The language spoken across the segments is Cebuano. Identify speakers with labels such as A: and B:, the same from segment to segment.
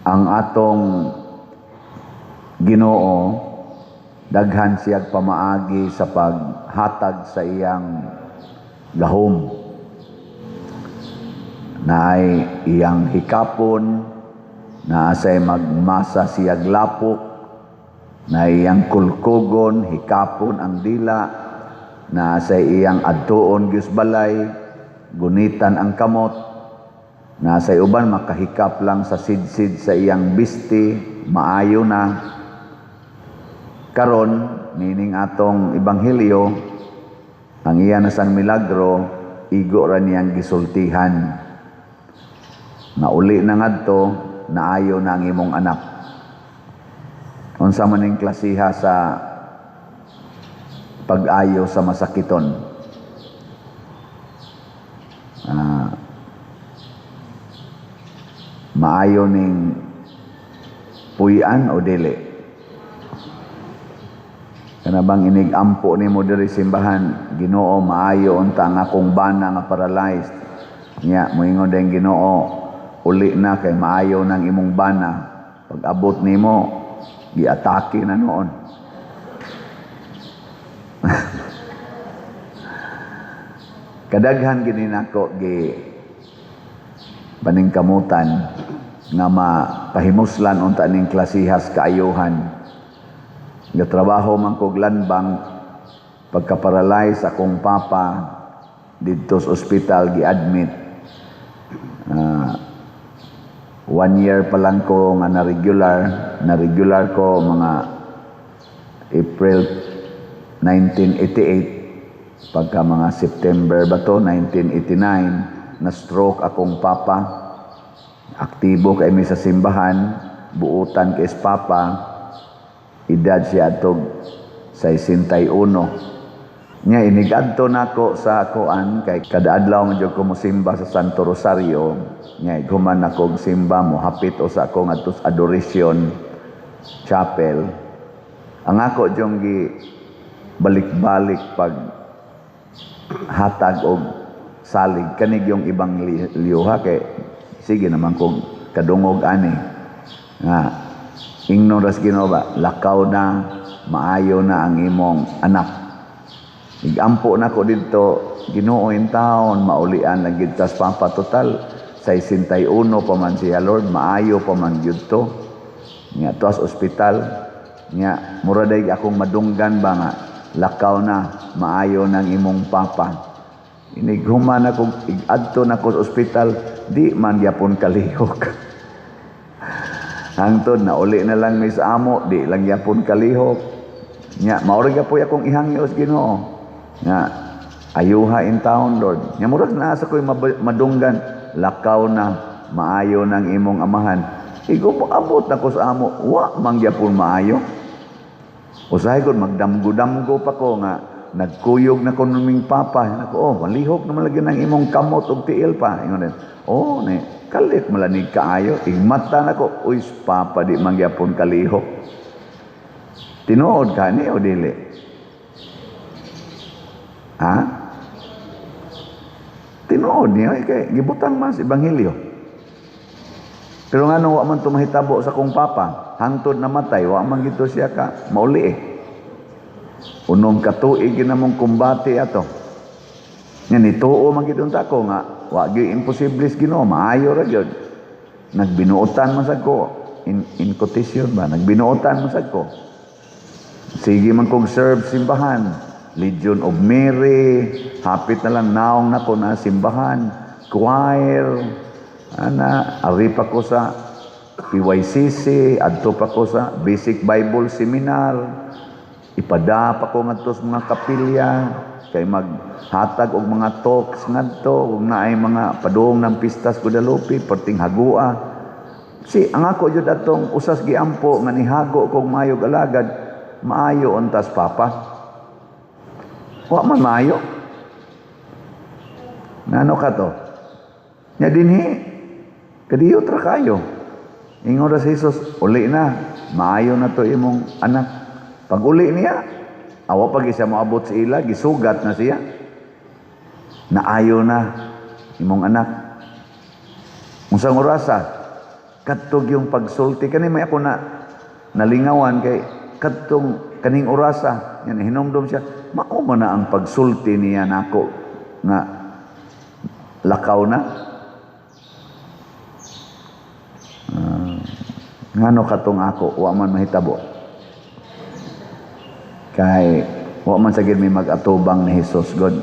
A: Ang atong Ginoo, daghan siyag pamaagi sa paghatag sa iyang gahom. Naay iyang hikapon, naa say magmasa siyag lapok, na iyang kulkugon, hikapon ang dila, naa say iyang adtuon gyud balay, gunitan ang kamot, naa say uban makahikap lang sa sidsid sa iyang bisti, maayo na. Karon, niining atong ebanghelyo, ang iya na sang milagro, igo ra niyang gisultihan. Nauli na ngadto, naayo na ang imong anak. Unsa man ning klasiha sa pag-ayo sa masakiton? Maayo ning puy-an o dili? Kana bang inig-ampo nimo diri simbahan, "Ginoo, maayo unta ang akong bana nga paralyzed." Nya moingon din Ginoo, "Uli na kay maayo nang imong bana." Pag abot nimo, giatake na noon. Kadaghan gini nako gi paningkamutan nga mapahimuslan unta ning klasihas kaayuhan. Gatrabaho man kog Land Bank, pagka-paralyze akong papa didto sa ospital gi-admit. 1 year pa lang ko nga na regular ko mga April 1988. Pagka mga September ba to, 1989, na stroke akong papa. Aktibo kay mi sa simbahan, buutan kay papa, edad siya atog 61. Nya inigadto nako sa kuan kay kada adlaw man jud ko mosimba sa Santo Rosario. Nya human ako og simba, mohapit o sa ako ngadto sa Adoration Chapel. Ang ako jung gi balik-balik pag hatag og salig kanig yung ibang liyuha kay sige naman kog kadungog ani nga ingnon ras Ginoo ba, "Lakaw na, maayo na ang imong anak." Igampo na ko didto, "Ginoo, in town maulian lang gid tas papa, total 61 pa man siya, Lord, maayo pa man gyud to." Nya tuas ospital, nya mura day akong madunggan ba nga, "Lakaw na, maayo nang imong papa." Inighuman ako, igadto na ko sa ospital, di man gyapon kalihok. Hangtod na uli na lang mi sa amo, di lang gyapon kalihok. Nya mao ra gyapon akong ihangyo sa Ginoo nga ayuha in town, Lord. Nya murag naa sa ko'y madunggan, "Lakaw na, maayo nang imong amahan." Igo po abot ako sa amo, wa man gyapon maayo. Usahay gud magdamgo-damgo pa ko nga nagkuyog na ko numing papa. Nako, "Oh, malihok naman lagi ng imong kamot og tiil pa." Ingon din, "Oh, ni kalit malanig kaayo." Igmata nako, "Uy, papa, di man gyapon kalihok." Tinuod ka ni o dili? Ha? Tinuod niya kay gibutang man sa ebanghelyo. Pero ngano wa man to mahitabo sa kong papa? Hangtod namatay, wa man gito siya ka mauli eh. 6 ka tuig ginamong kumbate ato. Nga nituo man gid unta ko nga wa gyud imposible sa Ginoo, maayo ra gyud. Nagbinuotan man sad ko in quotation ba, nagbinuotan man sad ko. Sige man kog serve simbahan, Legion of Mary, hapit na lang naong nako na simbahan, choir, ana, ari pa ko sa PYCC, adto pa ko sa Basic Bible Seminar, ipada pa ko ngadto sa mga kapilya, kay maghatag og mga talks ngadto, ug naay mga padung ng pistas Guadalupe, perting hagua. Si ang ako jud atong usas giampo nga nihago kog maayog alagad, maayo untas papa. Wa man maayo. Ngano ka to? Nya dinhi kadiyot ra kayo. Ingon ra si Jesus, "Uli na, maayo na to imong anak." Pag uli niya, awa pag siya moabot sa ila, gisugat na siya. "Naayo na imong anak." Unsang orasa? Kadtong yung pagsulti kani may ako na nalingawan kay kadtong kaning orasa yan, hinumdum siya, mao man na ang pagsulti niya nako nga lakaw na. Ngano katong ako wa man mahitabo? Kay wa man sa gid may mag-atubang ni Jesus God.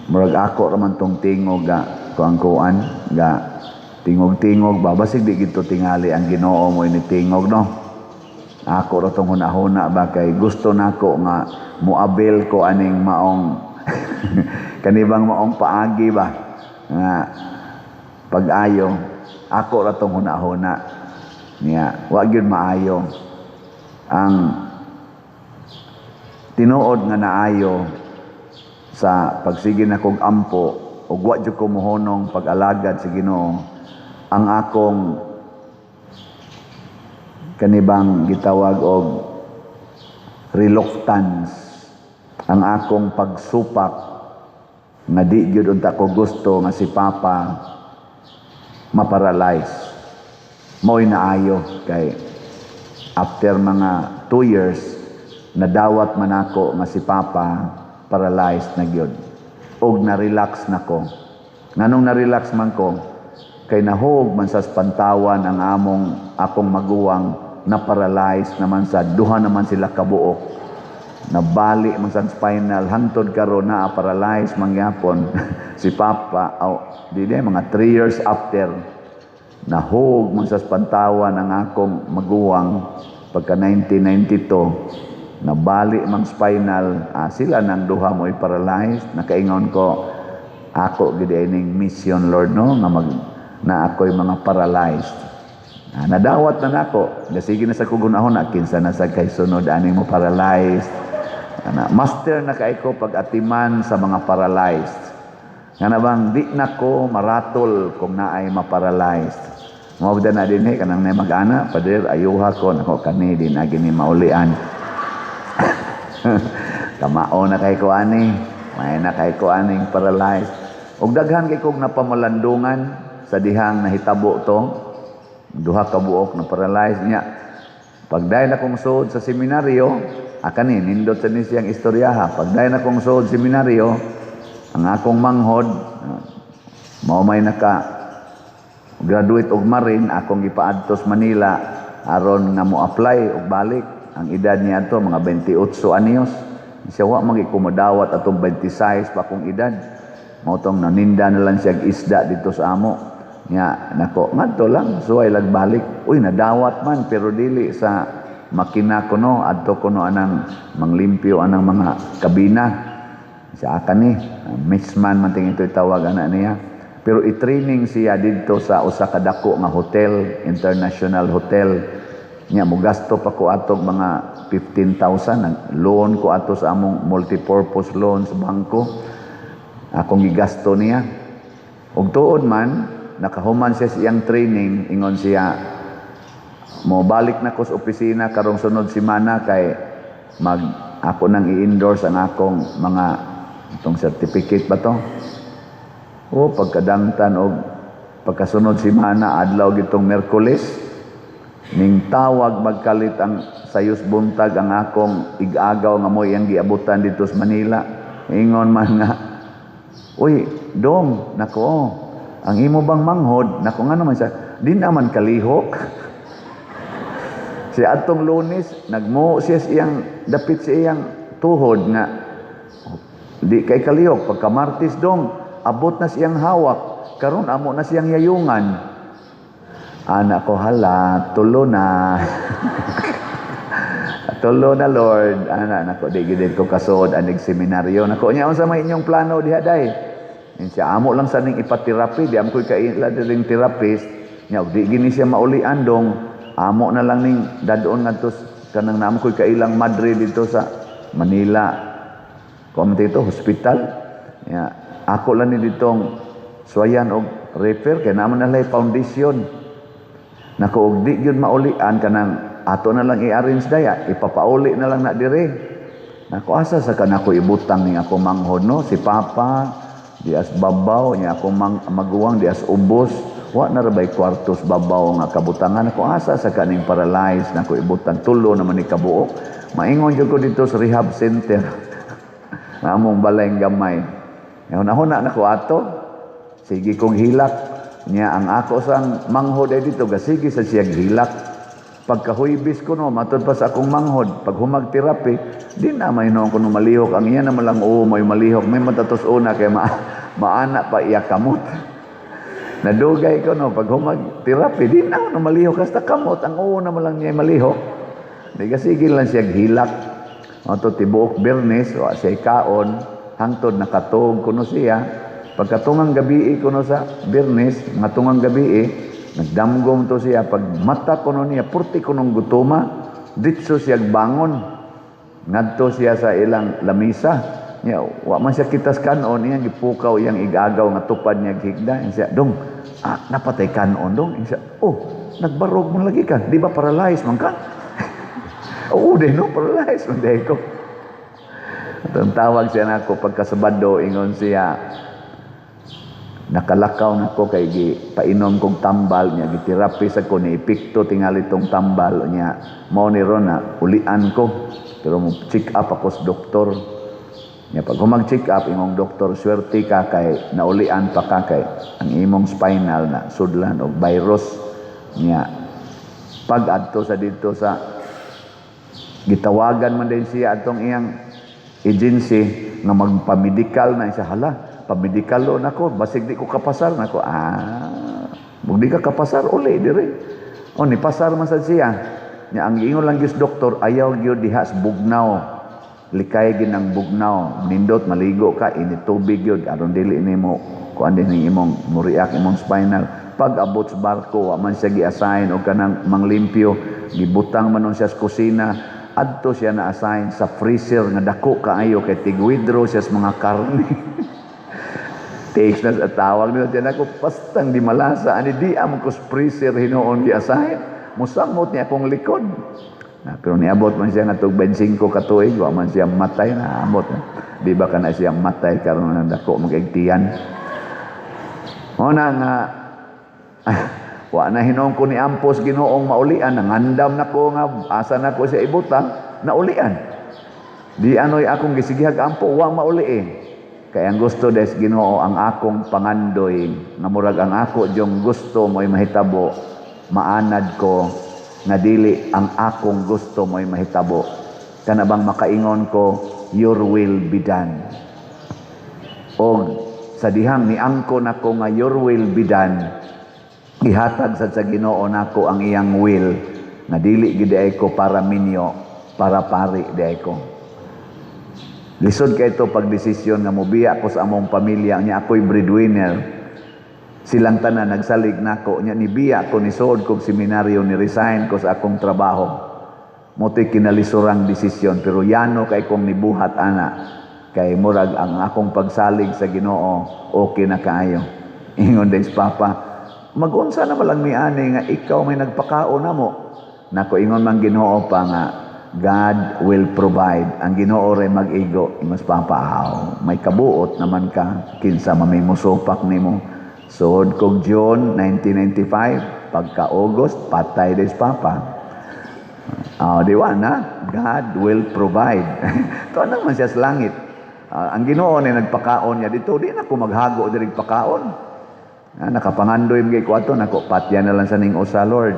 A: Murag ako ra man tong tingog ga kuang-kuan ga tingog-tingog ba, basig di gito tingali ang Ginoo mo ini tingog, no? Ako ra tong hunahuna ba, kay gusto nako nga moabil ko aning maong kanibang maong paagi ba nga pag-ayo. Ako ra tong hunahuna niya, wa gyud maayo. Ang tinuod nga naayo sa pagsige na kog ampo ug wa jud ko mohonong pag-alagad sa Ginoo, ang akong kanibang gitawag og reluctance, ang akong pagsupak nga di gyud unta ko gusto nga si Papa maparalyze, mo'y naayo kay after mga 2 years nadawat man ako nga si Papa paralyzed na gyud og na-relax na ko. Nganong na-relax man ko? Kay nahog man sa Pantawan ang among akong maguwang, na paralyzed naman sa duha naman sila kabuok, nabali man sa spinal. Hangtod karon na paralyzed mangyapon si Papa. Aw, di di mga 3 years after, nahog man sa Pantawan ang akong maguwang pagka 1992, nabali mang spinal. Sila nang duha mo paralyzed. Nakaingon ko, ako gid ining mission, Lord, no, nga mag na ako'y mga paralyzed. Nadawat na nako. Gasige na sa kugunahon na kinsa na sa kay sunod ani mo paralyzed. Ana, master na kay ko pag-atiman sa mga paralyzed. Nga na bang di na ko maratol kung naay ma-paralyzed. Mao na din eh, kanang na mag-ana, "Pader, ayuha ko." Nako, kani di na gini maulian. Kamao na kay ko ani. May na kay ko aning paralyzed. Og daghan kay kog napamalandungan sa dihang nahitabo to. Duha ka buok na paralyzed niya. Pagdayon akong suod sa seminaryo, akani nindot sa ni siyang istoryaha. Pagdayon akong suod seminaryo, ang akong manghod mao may naka graduate og marine, akong gipaadto sa Manila aron nga mo apply og balik. Ang edad niya ato mga 28 anyos. Siya wa man ko modawat atong 26 pa akong edad. Mao tong naninda na lang siya isda dito sa amo. Nya nako, ngadto lang suway lag balik. Uy, nadawat man pero dili sa makina kuno, adto kuno anang manglimpyo anang mga kabina. Sa akan ni messman man ting ito tawag ana niya. Pero i-training siya didto sa usa ka dako nga hotel, international hotel. Nya mogasto pa ko atog mga 15,000, nag loan ko ato sa among multipurpose loan sa bangko. Akong gigasto niya. Ug tuod man, nakahuman siya sa iyang training, ingon siya, "Mo balik na ko sa opisina karong sunod semana kay mag ako nang i-endorse ang akong mga itong certificate ba to." O pagkadangtan og pagkasunod semana, adlaw gitong Merkules, ning tawag magkalit ang sayos buntag ang akong igagaw nga mo'y ang giabutan dito sa Manila. Ingon man nga, "Uy, dong, nako, ang imo bang manghod?" Nako, nga naman siya, di naman kalihok. Si atong Lunes, nagmo siya sa iyang, dapit sa iyang tuhod nga, di kay kalihok. Pagka Martes, dong, abot na siyang hawak. Karon amo na siyang yayungan. Ana ko, hala, tulo na. Tulo na, Lord. Ana, nako, di gid ko kasuod anig seminaryo. Nako, nya unsa may inyong plano diha day? Yun siya, amo lang sa ning ipaterapi, di am ko'y kaila diring therapist. Nya, di gini siya maulian, dong. Amo na lang ning dadon ngadto kanang naamo ko'y kailang madre dito sa Manila. Kuan dito, hospital. Ya, ako lang ni ditong suwayan og refer kay naman na foundation. Nako, og di gyud maulian, kanang ato na lang i-arrange daya, ipapauli na lang na dire. Nako, asa sa kanako ibutang ning ako manghod, no? Si Papa dias babaw niya, ako maguwang dias ubos. Wa na ra bay kwartos babaw nga kabutangan ako, asa sa kaning paralyzed na ko ibutang, tulo naman ni kabuok. Maingon jud ko dito sa rehab center. Among balay gamay. Huna-huna na ko ato. Sige kong hilak. Nya ang ako sang manghod ay dito gasige sa siyang hilak. Pagkahuybis ko no, matod pa sa akong manghod, pag humag therapy, di na may noon ko no malihok. Ang iya naman lang, oo, may malihok. May matatos una kay maana pa iya kamot. Nadugay ko no, pag humag therapy, di na no malihok. Hasta kamot, ang oo naman lang niya malihok. Di kasige lang siya hilak. Ato tibuok Biyernes, wa siya kaon, hangtod nakatog kuno siya. Pagkatungang gabi kuno sa Biyernes, nga tungang gabi, nagdamgom to siya. Pag mata kuno niya, purti kunong gutuma, ditso siya bangon. Ngadto siya sa ilang lamisa. Niya, wa man siya kitas kanon, iyang gipukaw iyang igagaw nga tupad niya higda. Siya, "Dong, napatay kanon, dong." Siya, "Oh, nagbarog man lagi ka. Di ba paralyzed man ka?" "Oo, di no, paralyzed man di ko." At ang tawag siya nako pagkasabado, ingon siya, nakalakaw na ko kay gi painom kog tambal niya, giterapi sa ko ni epekto tingali tong tambal niya, mao ni ron na ulian ko, pero mo check up ako sa doktor niya. Pag humag check up, imong doktor, "Swerte ka kay naulian pa ka, kay ang imong spinal na sudlan og virus." Niya pag adto sa dito sa gitawagan man din siya atong iyang agency nga magpamedikal na siya. "Hala, pamedikal na ko, basig di ko kapasar." Nako, "Ah, di ka kapasar, uli dire." O ni pasar man sad siya. Nya ang giingon lang gyud doktor, ayaw gyud diha sa bugnaw. Likay gid ang bugnaw. Nindot maligo ka init tubig gyud aron dili nimo kuan din imong muriak imong spinal. Pag abot sa barko, wa man siya gi-assign og kanang manglimpyo, gibutang man nun siya sa kusina. Adto siya na assign sa freezer nga dako kaayo kay tig-withdraw siya sa mga karne. Takes na sa tawag nila siya nako, "Pastang di malasa ani, di amo ko sa freezer hinuon gi-assign, musamot niya akong likod." Na, pero niabot man siya nga tug 25 ka tuig, wa man siya matay na abot. Di ba kana siya matay karon nga dako magigtiyan. Mo na nga wa na hinuon ko ni ampos Ginoong maulian, nangandam na ko nga asa na ko siya ibutang, naulian. Di anoy akong gisigihag ampo, wa mauli eh. Kaya ang gusto des Ginoo, ang akong pangandoy nga murag ang ako diyong gusto mo'y mahitabo, maanad ko nga dili ang akong gusto mo'y mahitabo. Kana bang makaingon ko, "Your will be done." Og sa dihang niangko nako nga "Your will be done," gihatag sad sa Ginoo nako ang iyang will nga dili gid ay ko para minyo, para pari di ay ko. Lisod kay ito pag desisyon nga mobiya ko sa among pamilya nya, ako'y breadwinner. Silang tanan nagsalig nako nya, nibiya ko, nisuod kog seminaryo, ni resign ko sa akong trabaho. Moto'y kinalisurang desisyon, pero yano kay kong nibuhat ana kay murag ang akong pagsalig sa Ginoo okay na kaayo. Ingon des Papa, "Magunsa na malang mi ani nga ikaw may nagpakaon namo." Nako, ingon man Ginoo pa nga God will provide. Ang Ginoo ray mag-igo. Ingon Papa, "Aw, may kabuot naman ka, kinsa man may musupak nimo." Suod kog June 1995, pagka August patay des Papa. Oh, di ba na? God will provide. Ito naman siya sa langit. Ang Ginoo ni nagpakaon niya dito, di na ko maghago diri pakaon. Nakapangandoy mga ko ato nako, patya na lang sa ning usa, Lord.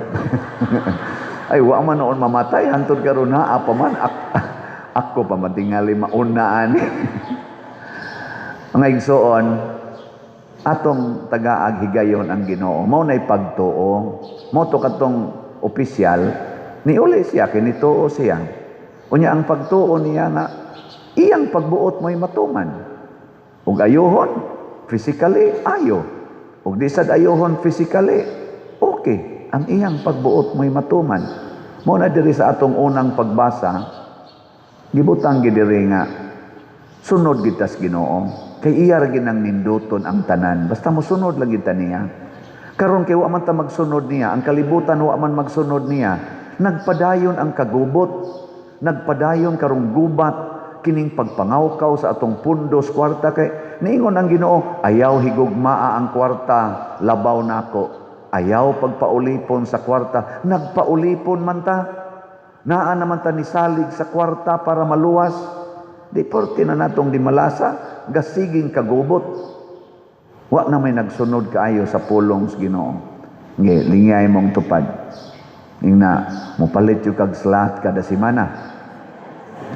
A: Ay, wa man noon mamatay hantod karon na apa man ako pa matingali mauna ani. Mga igsoon, atong tagaag higayon ang Ginoo. Mao nay pagtuo. Mo to katong opisyal niuli siya kay nituo siya. Unya ang pagtuo niya nga iyang pagbuot mo'y matuman. Ug ayuhon physically, ayo. Ug di sad ayuhon physically, okay. Ang iyang pagbuot mo'y matuman. Mo na diri sa atong unang pagbasa, gibutang gid diri nga sunod kita sa Ginoo. Kay iya ra ginang ninduton ang tanan. Basta mosunod lang kita niya. Karon kay wa man ta magsunod niya, ang kalibutan wa man magsunod niya. Nagpadayon ang kagubot, nagpadayon karong gubat kining pagpangawkaw sa atong pundos kwarta, kay niingon ang Ginoo, "Ayaw higugmaa ang kwarta labaw nako." Ayaw pagpaulipon sa kwarta. Nagpaulipon man ta. Naa naman ta nisalig sa kwarta para maluwas. Di porte na natong di malasa, gasiging kagubot. Wa na may nagsunod kaayo sa pulong sa Ginoo. Nge, lingay mong tupad. Ingna, mopalit yung kag slot kada semana.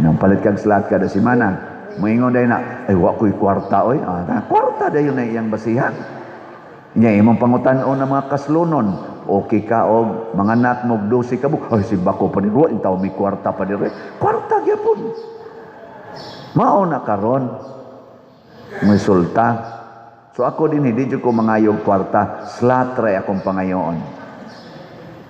A: Nang palit kag slot kada semana. Moingon dayon na, "Ay, wa ko'y kwarta oy." Ah, kwarta dayon na iyang basihan. Nya imong pangutan-on ng mga kaslonon. Okay ka og mga anak mo 12 ka buok. "Ay, simba ko pa diri, wa intaw may kwarta pa diri." Kwarta gyapon. Mao na karon. Resulta. So ako din, hindi jud ko mangayog kwarta, slot ra akong pangayoon.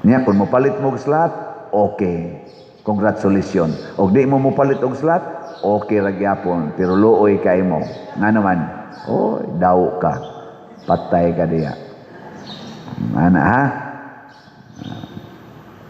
A: Niya kung mopalit mo og slot, okay. Congratulations. Og di mo mopalit og slot, okay ra gyapon, pero luoy kay mo. Nga naman, oy, daw ka. Patay ka diya. Ana ha?